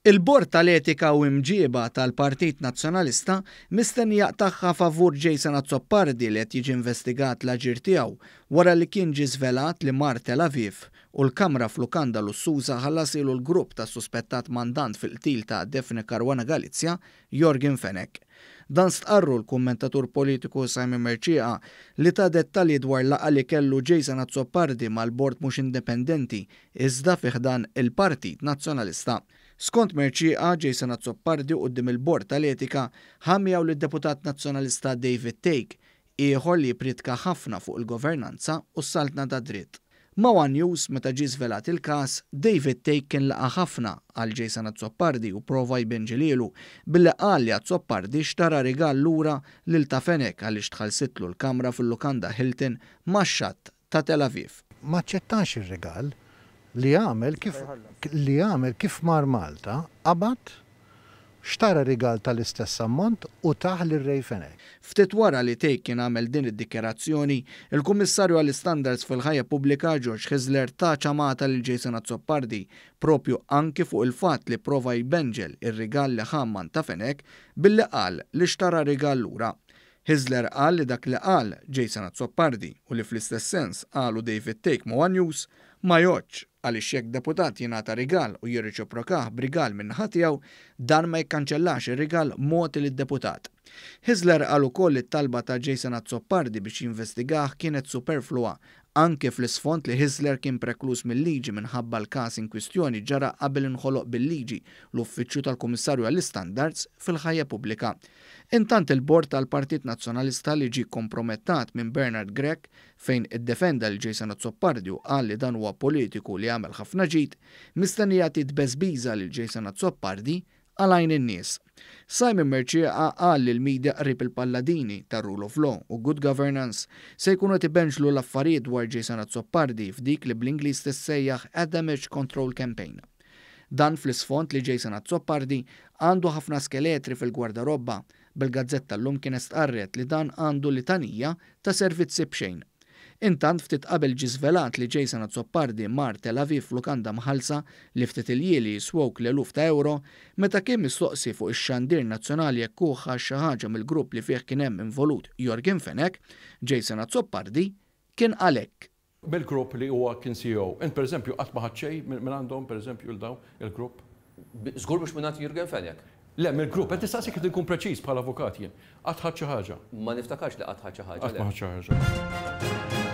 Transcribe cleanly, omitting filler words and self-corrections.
Il-Bord tal-Etika u Imġieba tal-Partit Nazzjonalista mistenni jaqtagħha favur Jason Azzopardi li qed jiġi investigat l-aġir tiegħu wara li kien ġie żvelat li mar Tel Aviv u l-kamra f'lukanda lussuża ħallasilu l-grupp tas-suspettat mandant fil-qtil ta' Daphne Caruana Galizia, Yorgen Fenech. Dan stqarru l-kummentatur politiku Simon Mercieca li ta dettalji dwar laqgħa li kellu Jason Azzopardi mal-bord mhux indipendenti iżda fi ħdan il-Partit Nazzjonalista. Skont Mercieca, Jason Azzopardi quddiem il-Bord tal-Etika ħa miegħu lid-Deputat Nazzjonalista David Thake, ieħor li jippriedka ħafna fuq il-governanza u s-saltna tad-dritt. Ma' one News, meta ġie żvelat il-każ, David Thake kien laqa' ħafna għal Jason Azzopardi u prova jbenġilielu billi qal li Azzopardi xtara rigal lura lil ta' Fenech għaliex tħallsitlu l-kamra fil-lukanda Hilton max-xatt ta' Tel Aviv. M'aċċettax ir-rigal li għamel kif li għamel kif mar Malta qabad Xtara rigal tal-istess ammont u tah lil Ray Fenech. Ftit wara li Thake kien għamel din id-dikjarazzjoni, il-Kummissarju għall-Istandards fil-Ħajja Pubblika, George Hyzler ta ċamata lil Jason Azzopardi propju anki fuq il-fatt li pprova jbenġel ir-rigal li ħa m'għand ta' Fenech billi qal li xtara rigal lura. Hyzler qal li dak li qal Jason Azzopardi u li fl-istess sens qalu David Thake ma' one News ma jgħoddx għaliex jekk deputat jingħata rigal u jirriċiprokah b'rigal min-naħa tiegħu, dan ma jikkanċellax ir-rigal mogħti lid-deputat. Hyzler qal ukoll li t-talba ta' Jason Azzopardi biex jinvestigah kienet superfluwa anke fl-isfond li Hyzler kien prekluż mil-liġi minħabba l-każ inkwistjoni ġara qabel inħoloq bil-liġi l-Uffiċċju tal-Kummissarju għall-Istandards fil-Ħajja Pubblika. Intant il-Bord tal-Partit Nazzjonalista li ġie kompromettat minn Bernard Grech fejn iddefenda lil Jason Azzopardi u qal li dan huwa politiku li għamel ħafna ġid, mistenni jagħti tbeżbiża lil Jason Azzopardi għal għajn in-nies. Simon Mercieca qal li l-media qrib il-palladini tar-rule of law u good governance se jkunu qed ibenġlu l-affarijiet dwar Jason Azzopardi f'dik li bl-Ingliż tissejjaħ a damage control campaign. Dan fl-isfond li Jason Azzopardi għandu ħafna skeletri fil-gwardarobba, bil-gazzetta llum kienet stqarret li dan għandu litanija ta' servizzi b'xejn. Intant ftit qabel ġie żvelat li Jason Azzopardi mar Tel Aviv f'lukanda mħallsa li ftit iljieli jiswewk l-eluf ta' ewro, meta kien mistoqsi fuq ix-xandir nazzjonali jekk hu ħa xi ħaġa mill-grupp li fih kien hemm involut Yorgen Fenech, Jason Azzopardi kien qal hekk. Mill-grupp li huwa kien CEO. Int pereżempju qatt ma ħadt xejn mingħandhom pereżempju 'l dawn il-grupp? Żgur mhux mingħand Jurgen Fenech. Le, mill-grupp. Qed nistaqsik qed inkun preċiż bħala avukat jien. Qatt ħadt xi ħaġa? Ma niftakarx li qatt ħadt xi ħaġa, le. Qatt ma ħadt xi ħaġa.